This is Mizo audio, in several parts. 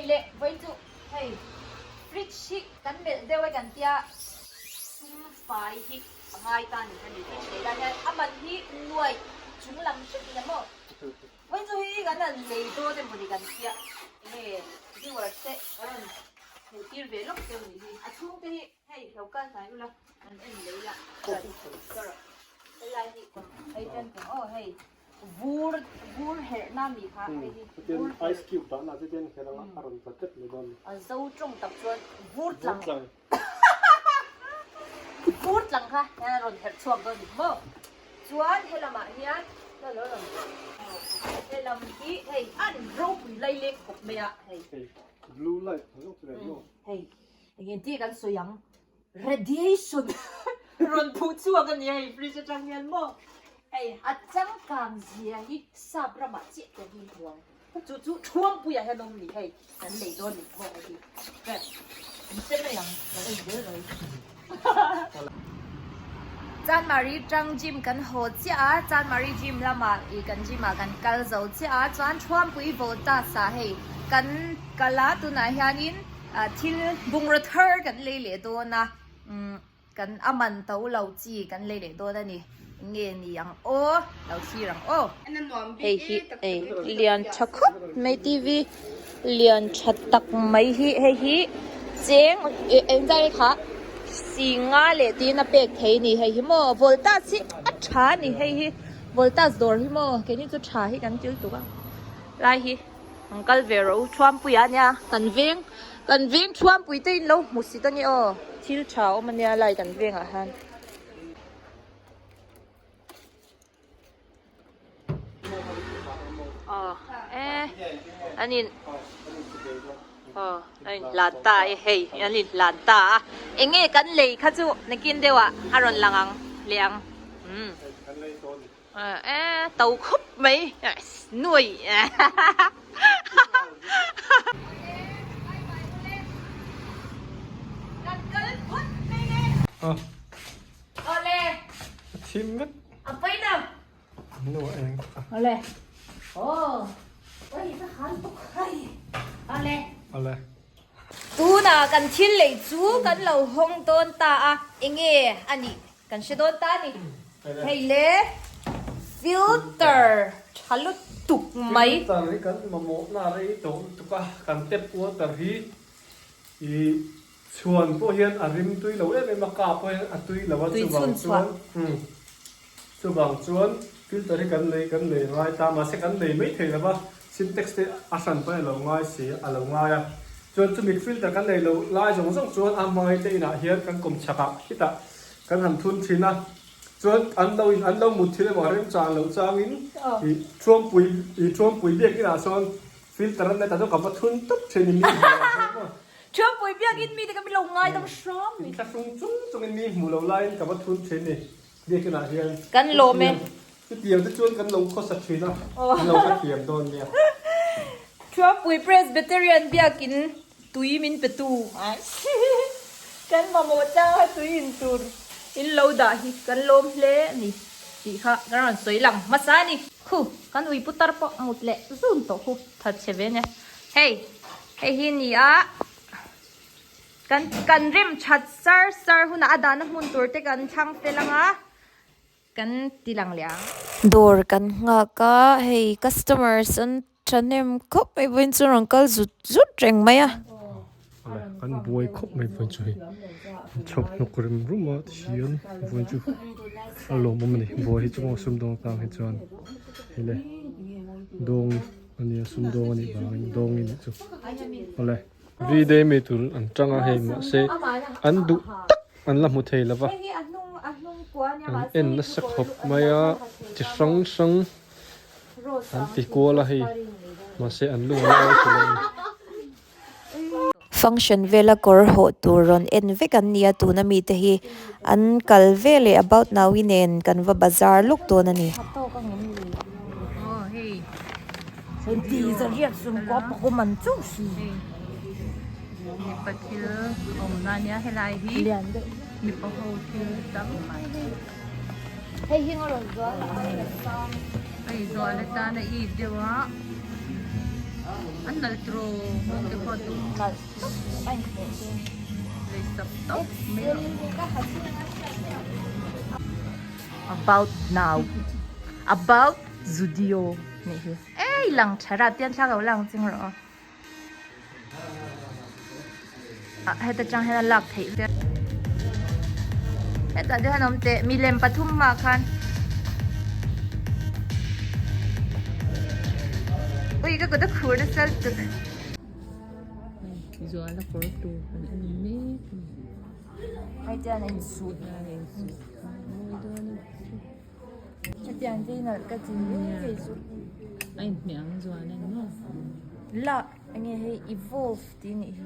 le vawiin chu hei fridge hi kan melh deuh e kan tia sum fai hi a ngai ta a ni ka ni fridge lei lai hian a man hi nuaih chung lam hret ni maw vawiin chu hei kan han lei dawn emaw ni kan tia enge viewers te kan rawn hmuh tir ve lawk deuh nih hi a chhungte hi hei lo kal hnai ula an en lei la helai hi hei ten aw hei. Vur vur herhna mi kha hei hi vur herh. Ice cube dahna chu tian kher anga a rawn tla tep mai dawn ni. A zo tawng tak chuan vur tlang. Vur tlang. Vur tlang kha hian a rawn herh chhuak dawn ni maw? Chuan he lamah hian lo lo rawn he lam hi hei an ropui lai leng khawp mai a hei. Hei blue light ang zawk chu leh maw? Hei eng eng tia kan sawi ang Radiation rawn phuh chhuak a ni hei fridge atang hian maw hei a changkang zia hi sap ramah chiah te hi hmu ang chu chu thuampuiah hian awm ni hei kan lei dawn ni maw hei hi vel an hre mai ang ka en zel mai. Chanmari tang gym kan haw chiah a Chanmari gym lamah ih kan gym ah kan kal zo chiah a chuan thuampui voltas ah hei kan kal a tunah hianin Thil bungraw thar kan lei leh dawn a, kan a man to lo chi kan lei leh dawn a ni. Nge ni ang aw, lo thlir ang aw. Hei hi ei lian tha khawp mai TV lian tha tak mai hi hei hi cheng eng zai kha singa leh tiin a pek thei a ni hei hi maw voltage hi a tha a ni hei hi voltage dawr hi maw keini chu tha hi kan til tuk a lai hi. An kal ve rawh u Thuampuia ania kan veng kan veng Thuampui te in lo hmu sit ania aw thil tha awm ania lai kan vengah hian. Aw e an in aw a in hlan ta e hei an in hlan ta a enge kan lei kha chu nakin deuh ah a rawn lang ang leh ang umm. E to khawp mai nuai Thim vek. A pawi lo. Nu eng. Ole. Oh. Oi ka han tuk hai. Ole. Ole. Tuna kan thil lei chu kan lo hawng dawn ta a enge anih Kan hre dawn ta a ni. Hei le filter tha lutuk mai. Filter hi kan mamawhna rei tawh lutuk a, kan tap water hi i chhuan pawh hian a rim tui lo em em a, ka pawh hian a tui lo a, chuvang chuan chuvang chuan filter hi kan lei kan lei ngai ta, mahse kan lei mai thei lo va, sintex te a hran pawh hi a lo ngai si a lo ngai a, chuan chumi filter kan lei lo lai zawng zawng chuan a hmangaih te inah hian kan kawm chhakah khitah Kan han thun thin a, chuan an lo in an lo mut thin emaw a remchang loh changin ih thuampui ih thuampui biakin ah sawn filter an nei ta chu ka va thun tawp thin in mi hmuh loh ang maw. Thuampui biakin mite ka min lo ngaidam hram ni. Inthlahrung chung chungin mi hmuh loh laiin ka va thun thin ni biakin ah hian. Kan lawm e. Chutiang te chuan kan lo khawsa thin a, kan lo hrethiam dawn nia. Thuampui Presbyterian biakin Tui min pe tu. Kan mamawh chang a tui in tur in lo dah hi kan lawm hle a ni tih kha kan rawn sawi lang hmasa a ni. Khu, kan ui putar pawh mut leh zun tawh khu that chhe ve nia. Hei, hei hi ni a kan kan rem that sar sar hunah a dahna hmun tur te kan thlang fel ang a. Kan ti lang leh ang. Dawr kan nghak a, hei customers an thahnem khawp mai vawiin chu rawn kal zut zut reng mai a. Awle kan buai khawp mai vawiin chu hei chhawp hnawk rem rum a tihian vawiin chu a lawmawm a ni buai hi chu maw sumdawng tang hi chuan hei le dawng a nia sumdawng a nih vangin dawng in chu awle v day mi tur an tang a hei mahse an duh tak An la hmu thei lova, an en nasa khawp mai a, chi hrang hrang an ti kual a hei, mahse an lung a la awi lo a ni. Function vela kawr hawh tur rawn en vek an nia tuna mite hi an kal ve leh about naui nen kan va bazar lawk dawn a ni. Mipa thil awmna ania helai hi mipa ho thil tam mai hei hei hi a rawn zual a ai zual atan a it deuh a. An nalh turaw nghawng te pawh dum. Nalh tawp a inhmeh te. Lei sap tawp mai rawh. About now. About Zudio nih hi. Ei lang tha rat tian thla ko lang ching rawh aw. Ah heta tang hian a lak theih vel. Hetah te hian awm teh milem pathum hmaah khan ui ka kut a khur nasa lutuk. Zuala kawr tur kan en mek a ni. Hei te hian a insut. A insut. Mawi dawn a. Hetiang te hi nalh ka ti ngei chu. A inhmeh ang zuan a ni maw? La enge hei evolve tih nih hi.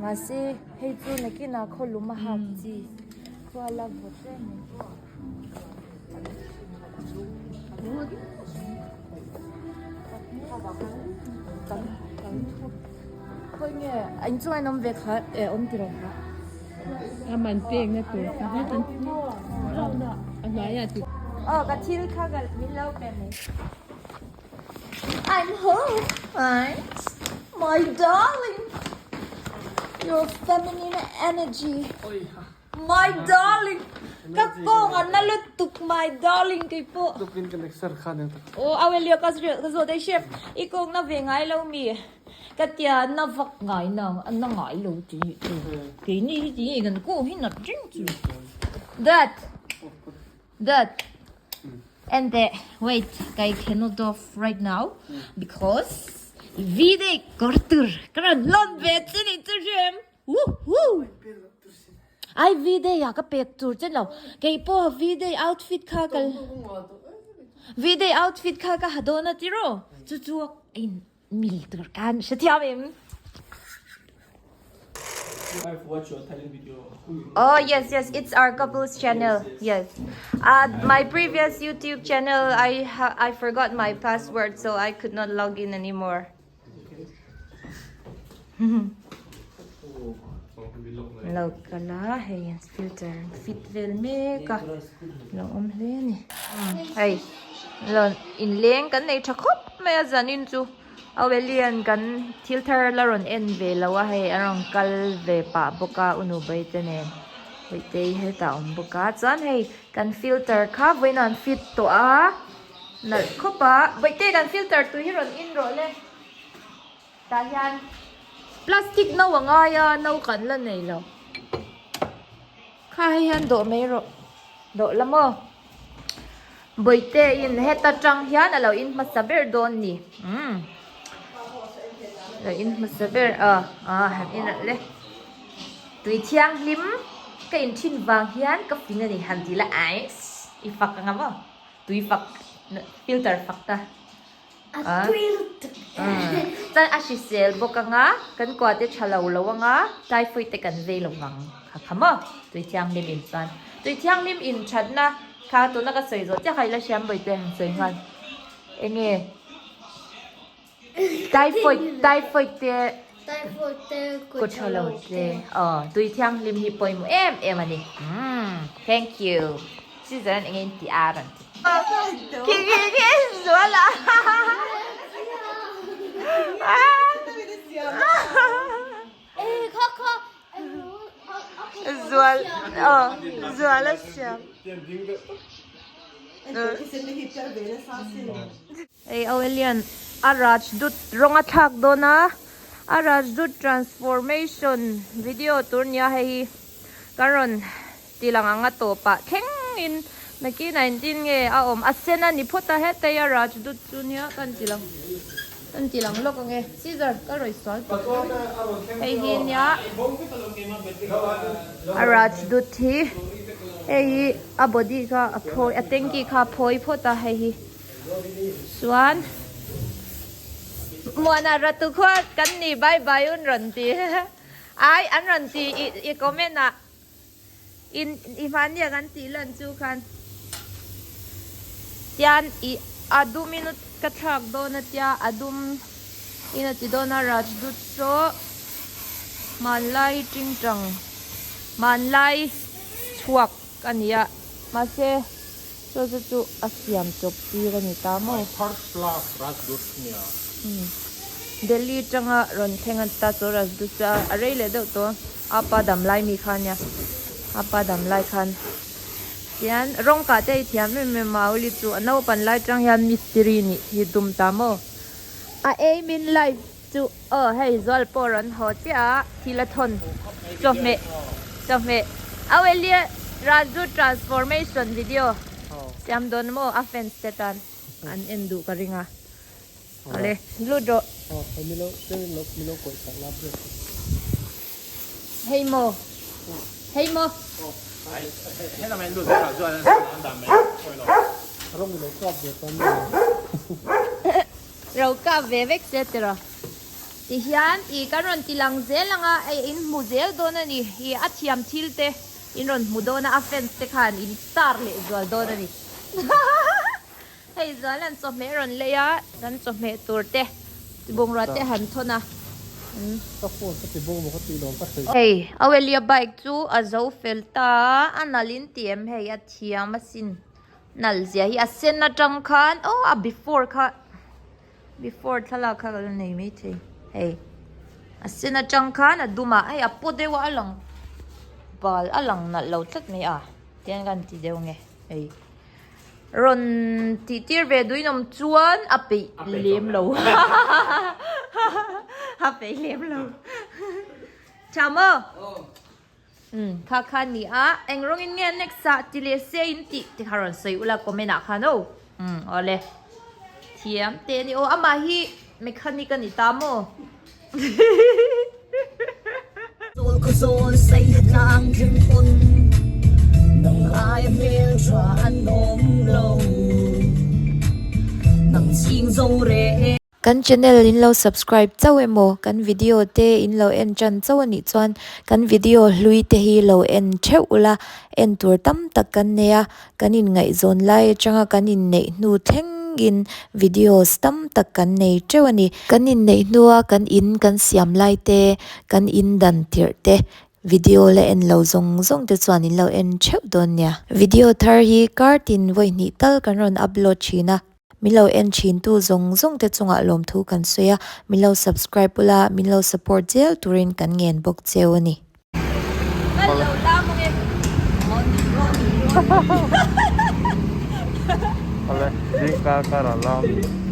Mahse hei chu nakinah khaw lum a hak chi khua la vawt reng mai. Khawi nge inchungah in awm ve kha eh awm tiraw kha. A man pek na tur kha vet an a hnuaiah ti. Aw ka thil kha ka min lo pe mai. I'm home right my darling your feminine energy. My darling ka kawng a na lutuk my darling kei pawh. Tukin ka lecture kha nen tak. Aw Aurelia ka ka zawh daih chef i kawng na ve ngai lo mi ka tia na vak ngai na a na ngai lo ti nih chu keini hi ti nge kan kawng hi nat reng chu Dad Dad and the wait kai cannot off right now because video kawr tur ka rawn lawn ve che nih chu hriam. Woohoo! Ai V-day ah ka pek tur che lo. Kei pawh V-day outfit kha ka V-day outfit kha ka ha dawn a tiraw? Chu chu a in mil tur khan hre thiam em? Oh yes yes it's our couple's channel yes uh, my previous YouTube channel I ha I forgot my password so I could not log in anymore. Lo kal a hei an filter an fit vel mek a lo awm hle a ni hei lo inleng kan nei tha khawp mai a zanin chu Awelian kan thil thar la rawn en ve lo a hei a rawn kal ve pah bawk a u Nubawi te nen Bawihtei hetah a awm bawk a chuan hei kan filter kha vawiin an fit tawh a. Nalh khawp a, Bawihte kan filter tui hi rawn in rawh le. Tah hian plastic no a ngai a, no kan la nei lo. Kha hei hian dawh mai rawh, dawh la maw. Bawihte in heta tang hian a lo in hmasa ber dawn ni. Umm lo in hmasa ber a, ah han in rawh le. Tui thianghlim ka in thin vang hian ka fing a ni han ti la ais i fak ang a maw. Tui fak filter fak ta. A tui lutuk. Chuan a hrisel bawk anga kan kua te tha lo lo anga typhoid te kan vei lo vang kha kha maw tui thianghlim in chuan tui thianghlim in thatna kha tuna ka sawi zawh chiah kha ila hriam bawi te han sawi nghal enge Typhoid typhoid te Typhoid te ku tha lo te aw tui thianghlim hi pawimawh em em a ni umm thank you Caesar an eng in ti a rawn ti khi khi khi zual a Zual aw zual a siam Hei Awelian a Rajdoot rawng a thlak dawn a, a Rajdoot transformation video tur nia hei hi kan rawn ti lang ang a tawpah thlengin naki 19 nge a awm a sen a ni phawt a hetei a Rajdoot chu nia kan ti lang kan ti lang lawk ang e Caesar ka rawi sual tawh hei hi nia a Rajdoot hi hei hi a body kha a phawi a tanky kha a phawi phawt a hei hi. Chuan Muana ratu khua kan ni bye bye un rawn ti ai an rawn ti i i comment ah in i hmania kan tih lan chu khan tian i a dum in ka thlak dawn a tia a dum in a ti dawn a Rajdoot saw hmanlai tingtang hmanlai chhuak a ni a mahse Chu chu chu a siam chawp tir a ni ta maw? Third class Rajdoot nia. Delhi atanga rawn thleng an ta chu Rajdu chu a rei leh deuh tawh a apa dam lai mi kha ania apa dam lai khan tian rawng kah te a thiam em em a Auli chu a naupan lai atang hian mistiri nih hi tum ta maw a aim in life chu aw hei zual pawh rawn haw chiah a thil a thawn chawhmeh chawhmeh Auelia Raju transformation video siam dawn maw a fans te tan an en duh ka ring a. Ale, lut rawh. Hei maw? Hei maw? Ro kap ve vek se tiraw. Tihian i kan rawn ti lang zel anga hei in hmu zel dawn a ni. I a thiam thil te in rawn hmu dawn a, a fans te khan in star leh zual dawn a ni. Hei zual an chawhmeh rawn lei a, kan chawhmeh tur te bungrua te han thawn a. Ka phone ka ti bo maw ka tih lawm ka hre. Hei Auelia bike chu a zo fel ta a, a nal in ti em hei a thiam asin nal zia hi a sen atang khan aw a before kha before thlalak kha ka la nei maithei hei a sen atang khan a dum ah hei a paw deuh a a lang bal a lang nalh lo tlat mai a tiang kan ti deuh nge hei. Rawn tih tir ve duin awm chuan a peih lem lo. A peih lem lo. Tha maw? Umm kha kha ni a, eng rawngin nge next ah ti leh se in tih te kha rawn sawi ula comment ah khan aw. Umm awle. Thiam te a ni aw, amah hi mechanic a ni ta maw? Kan channel in lo subscribe chauh emaw kan video te in lo en tan chauh a nih chuan kan video hlui te hi lo en theuh ula en tur tam tak kan nei a Kan inngaihzawn lai atanga kan inneih hnu thlengin videos tam tak kan nei teuh a ni. Kan inneih hnua kan in kan siam lai te, kan in dan tirh te, video la en lo zawng zawng te chuan in lo en theuh dawn nia. Video thar hi kar tin vawi hnih tal kan rawn upload thin a, min lo en thin tu zawng zawng te chungah lawmthu kan sawi a, min lo subscribe ula, min lo support zel turin kan ngen bawk cheu a ni. Awle, zing kar kar a lam.